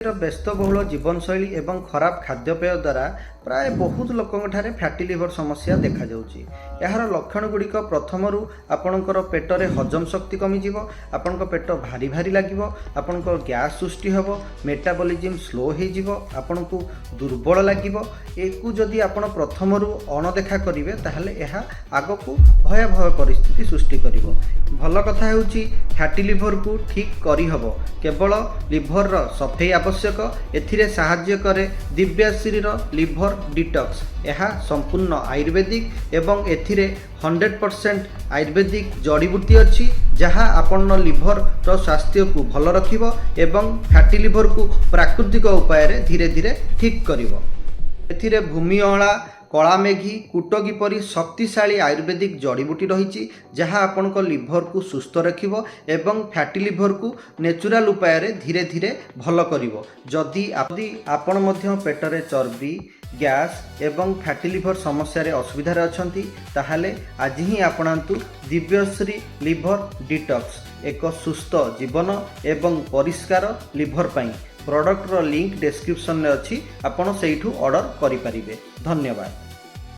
ବ୍ୟସ୍ତବହୁଳ ଜୀବନଶୈଳୀ ଏବଂ ଖରାପ ଖାଦ୍ୟପେୟ ଦ୍ୱାରା ପ୍ରାୟ ବହୁତ ଲୋକଙ୍କଠାରେ ଫ୍ୟାଟି ଲିଭର ସମସ୍ୟା ଦେଖାଯାଉଛି। ଏହାର ଲକ୍ଷଣ ଗୁଡ଼ିକ: ପ୍ରଥମରୁ ଆପଣଙ୍କର ପେଟରେ ହଜମ ଶକ୍ତି କମିଯିବ, ଆପଣଙ୍କ ପେଟ ଭାରି ଭାରି ଲାଗିବ, ଆପଣଙ୍କ ଗ୍ୟାସ୍ ସୃଷ୍ଟି ହେବ, ମେଟାବଲିଜିମ୍ ସ୍ଲୋ ହେଇଯିବ, ଆପଣଙ୍କୁ ଦୁର୍ବଳ ଲାଗିବ। ଏକୁ ଯଦି ଆପଣ ପ୍ରଥମରୁ ଅଣଦେଖା କରିବେ, ତାହେଲେ ଏହା ଆଗକୁ ଭୟାବହ ପରିସ୍ଥିତି ସୃଷ୍ଟି କରିବ। ଭଲ କଥା ହେଉଛି, ଫ୍ୟାଟି ଲିଭରକୁ ଠିକ୍ କରିହେବ, କେବଳ ଲିଭରର ସଫେଇ ଆବଶ୍ୟକ। ଏଥିରେ ସାହାଯ୍ୟ କରେ ଦିବ୍ୟାଶ୍ରୀର ଲିଭର ଡିଟକ୍ସ। ଏହା ସମ୍ପୂର୍ଣ୍ଣ ଆୟୁର୍ବେଦିକ ଏବଂ ଏଥିରେ 100% ଆୟୁର୍ବେଦିକ ଜଡ଼ିବୁଟି ଅଛି, ଯାହା ଆପଣଙ୍କ ଲିଭରର ସ୍ୱାସ୍ଥ୍ୟକୁ ଭଲ ରଖିବ ଏବଂ ଫ୍ୟାଟି ଲିଭରକୁ ପ୍ରାକୃତିକ ଉପାୟରେ ଧୀରେ ଧୀରେ ଠିକ୍ କରିବ। ଏଥିରେ ଭୂମି ଅଁଳା, କଳାମେଘୀ, କୁଟକି ପରି ଶକ୍ତିଶାଳୀ ଆୟୁର୍ବେଦିକ ଜଡ଼ିବୁଟି ରହିଛି, ଯାହା ଆପଣଙ୍କ ଲିଭରକୁ ସୁସ୍ଥ ରଖିବ ଏବଂ ଫ୍ୟାଟି ଲିଭରକୁ ନ୍ୟାଚୁରାଲ ଉପାୟରେ ଧୀରେ ଧୀରେ ଭଲ କରିବ। ଯଦି ଆପଣ ମଧ୍ୟ ପେଟରେ ଚର୍ବି, ଗ୍ୟାସ୍ ଏବଂ ଫ୍ୟାଟି ଲିଭର ସମସ୍ୟାରେ ଅସୁବିଧାରେ ଅଛନ୍ତି, ତାହେଲେ ଆଜି ହିଁ ଆପଣାନ୍ତୁ ଦିବ୍ୟଶ୍ରୀ ଲିଭର ଡିଟକ୍ସ, ଏକ ସୁସ୍ଥ ଜୀବନ ଏବଂ ପରିଷ୍କାର ଲିଭର ପାଇଁ। ପ୍ରଡ଼କ୍ଟର ଲିଙ୍କ ଡେସ୍କ୍ରିପସନରେ ଅଛି, ଆପଣ ସେଇଠୁ ଅର୍ଡ଼ର କରିପାରିବେ। ଧନ୍ୟବାଦ।